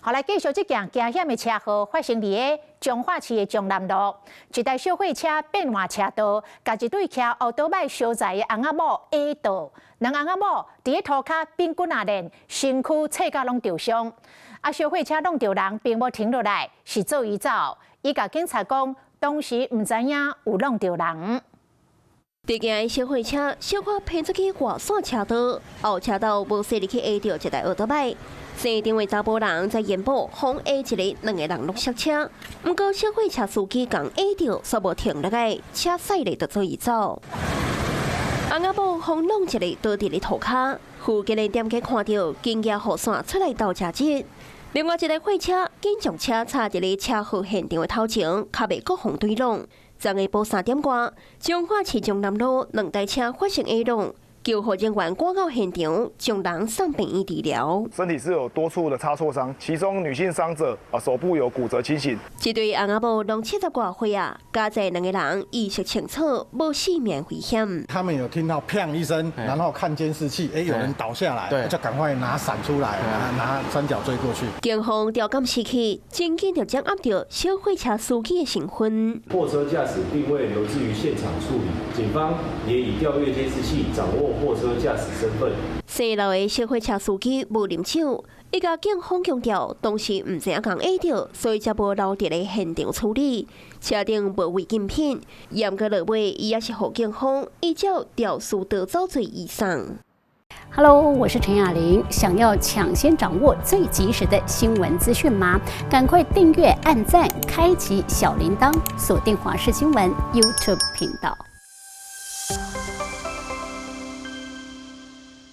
好，來繼續這件驚險的車禍發生佇个彰化市的彰南路，一台小貨車變換車道，共一對騎歐多擺相載的翁仔某壓到，兩翁仔某佇个塗跤變滾仔練，身軀冊甲攏著傷。啊，小貨車挵著人並無停落來，是做伊走。伊共警察講，當時毋知影有挵著人。佇行的小貨車小可偏出去外線車道，後車道無細力去壓著一台歐多擺。現場的查埔人在延報，予壓一个兩个人攏摔車。毋過小貨車司機共壓著，煞無停落來，車駛咧就做伊走。翁仔某予挵一个倒佇咧塗跤，附近的店家看著，緊舉雨傘出來鬥車轍。另外一个貨車緊將車插佇咧車禍現場的頭前，較袂閣予對挵。昨下晡3點外，彰化市彰南路兩台車發生壓挵，救護人員趕到現場，將人送病院治療。身體是有多處的擦挫傷，其中女性傷者啊手部有骨折情形。這對翁仔某攏70外歲啊，加載兩個人意識清楚，無性命危險。他們有聽到砰一聲，然後看監視器，欸，有人倒下來，就趕快拿傘出來，拿三角錐過去。警方調監視器，真緊就掌握著小貨車司機的身份。貨車駕駛並未留置於現場處理，警方也已調閱監視器，掌握貨車駕駛身份。四樓的小貨車司機無啉酒，伊共警方強調，當時毋知影共壓著，所以才無留佇咧現場處理。車頂無違禁品，嚴格落尾，伊也是予警方依照肇事逃走罪移送。 Hello，我是陳雅玲。想要搶先掌握最及時的新聞資訊嗎？趕快訂閱、按讚、開啟小鈴鐺，鎖定華視新聞 YouTube 頻道。